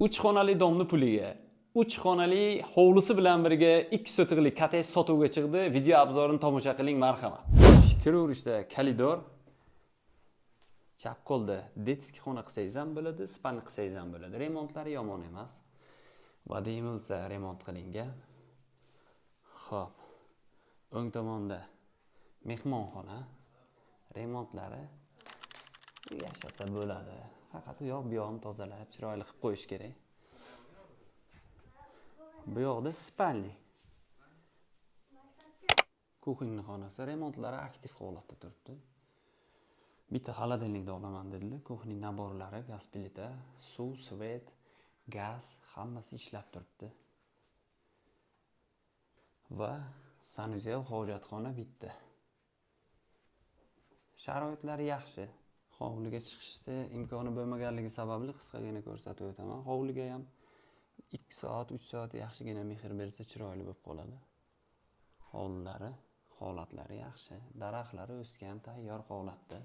3 xonali дом ni puliga 3 xonali hovlisi bilan birga 2 sotixlik kottej sotuvga chiqdi. Video обзор ini tomosha qiling, marhamat. Kiraverishda koridor, chap qo'lda детский xona qilsangiz ham bo'ladi, спальня qilsangiz ham bo'ladi. Remontlari yomon emas. Vada remont qilingan. Xo'p. O'ng tomonda mehmonxona. Remontlari yashasa bo'ladi. Faqat u yoq bu yog'ini tozalab, chiroyli qilib qo'yish kerak. Bu yoqda спальня. Кухня xonasi remontlari aktiv holatda turibdi. Bitta холодильник da olaman dedilar. Кухня набор lari, gaz plita, suv, свет, gaz hammasi ishlab turibdi. Va санузел, hojatxona bitta. Sharoitlari yaxshi. Hovliga chiqishda imkoni bo'lmaganligi sababli qisqagina ko'rsatib o'taman. Hovliga ham 2 soat, 3 soat yaxshigina mehr bersa, chiroyli bo'lib qoladi. Hovlilari, holatlari yaxshi. Daraxtlari o'sgan, tayyor holatda.